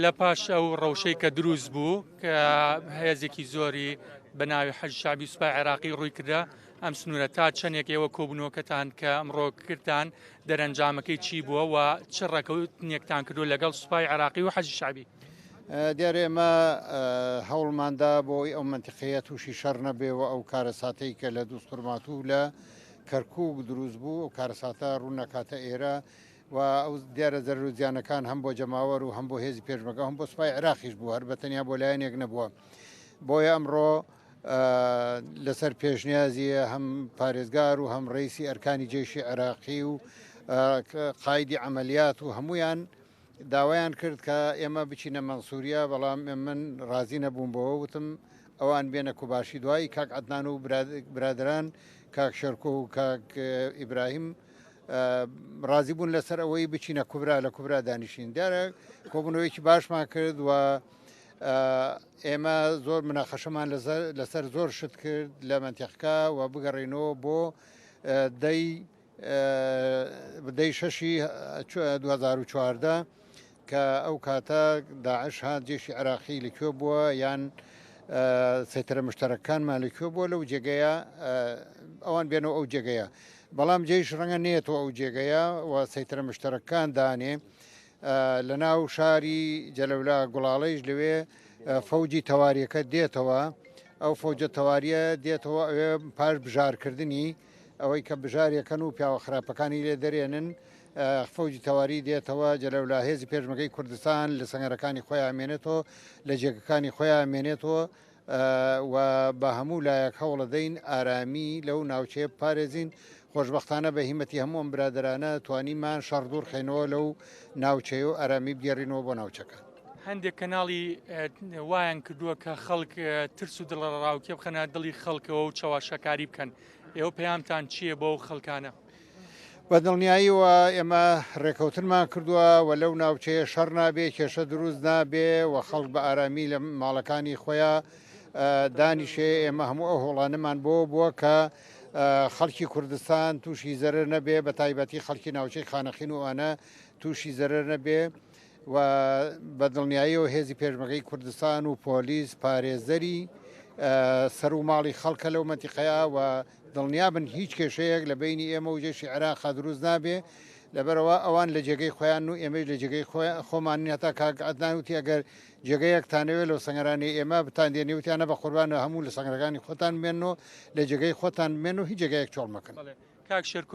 لە پاش ئەو ڕەوشەی کە دروست بوو کە هێزێکی زۆری بە ناوی حەشدی شەعبی سوپای عێراقی ڕووی کردە ئەم سنوورە تا چەندێک ئێوە کۆبوونەوەکەتان کە ئەمڕۆ کردتان دەرەنجامەکەی چی بووە و چ ڕێکەوتنێکتان کردووە لەگەڵ سوپای عێراقی و حەشدی شەعبی؟ دیارە ئێمە هەوڵماندا بۆی ئەو مەنتیقەیە تووشی شەڕ نەبێ و ئەو کارەساتەی کە لە دووزخورماتوو لە کەرکووک دروست بوو ئەو کارەساتە ڕوو نەکاتە ئێرە و ئەو دیارە زەرەر و زیانەکان هەم بۆ جەماوەر و هەم بۆ هێزی پێشمەرگە هەم بۆ سوپای عێراقیش بوو هەر بە تەنیا بۆ لایەنێک نەبووە بۆیە ئەمڕۆ لەسەر پێشنیازی هەم پارێزگار و هەم ڕیسی ئەرکانی جێشی عێراقی و قایدی عملیات و هەمویان داوایان کرد کە ئێمە بچینە مەنسوریە بەڵام من ڕازی نەبووم بەوە وتم ئەوان بێنە کوباشی دوایی کاک عەدنان و برادران کاک شێرکۆ و کاک ئیبراهیم ڕازی بوون لەسەر ئەوەی بچینە کوبرا لە کوبرا دانیشین دیارە کۆبوونەوەیەکی باشمان کرد و ئێمە زۆر مناقەشەمان لەسەر زۆر شت کرد لە مەنتیقەکە و بگەڕێنەوە بۆ دەی دەی شەشی 2014 کە ئەو کاتە داعش هات جێشی عراقی لە کوێ بووە یان سەیتەرە مشتەرەکانمان لە کوێ بووە لەو جێگەیە ئەوان بێنەوە ئەو جێگەیە بەڵام جێش ڕەنگە نێتەوە ئەو جێگەیە و سەیتەرە مشتەرەکان دانێ لە ناو شاری جەلەولا گوڵاڵەیش لەوێ فەوجی تەواریەکە دێتەوە ئەو فەوجە تەواریە دێتەوە ئەوێ پاش بژارکردنی ئەوەی کە بژارێکەن و پیاوە خراپەکانی لێ دەرێنن فەوجی تەواری دێتەوە جەلەولا هێزی پێشمەگەی کوردستان لە سەنگەرەکانی خۆیان مێنێتەوە لە جێگەکانی خۆیان مێنێتەوە و بە هەموو لایەک هەوڵەدەین ئارامی لەو ناوچەیە بپارێزین خۆشبەختانە بە هیمەتی هەموو ئەم برادەرانە توانیمان شەڕ دوورخەینەوە لەو ناوچەیە و ئارامی بگێڕینەوە بۆ ناوچەکە. هەندێک کەناڵی وایان کردووە کە خەڵک ترس و دڵەڕاوکێ بخەنە دڵی خەڵکەوە و چەواشەکاری بکەن، ئێوە پەیامتان چییە بۆ ئەو خەڵکانە؟ بە دڵنیاییەوە ئێمە ڕێکەوتنمان کردووە و لەو ناوچەیە شەڕ نابێ، کێشە دروست نابێ و خەڵک بە ئارامی لە ماڵەکانی خۆیان دانیشێ، ئێمە هەموو ئەو هەوڵانەمان بۆ بووە کە خەڵکی کوردستان تووشی زەرەر نەبێ، بە تایبەتی خەڵکی ناوچەی خانەقین و ئەوانە تووشی زەرەر نەبێ و بە دڵنیاییەوە هێزی پێشمەرگەی کوردستان و پۆلیس پارێزەری سەر و ماڵی خەڵکە لەو مەنتیقەیە و دڵنیابن هیچ کێشەیەک لە بەینی ئێمە و جێشی عێراقا دروست نابێ لەبەرئەوە ئەوان لە جێگەی خۆیان و ئێمەش لە جێگەی خۆمان هەتا کاک عەدنان وتی ئەگەر جێگەیەکتانەوێ لەو سەنگەرانەی ئێمە بتان دێنێ وتیانە بە قوربان هەموو لە سەنگەرەکانی خۆتان بمێنن و لە جێگەی خۆتان بمێن و هیچ جێگایەک چۆڵ مەکەن. کاک شێرکۆ.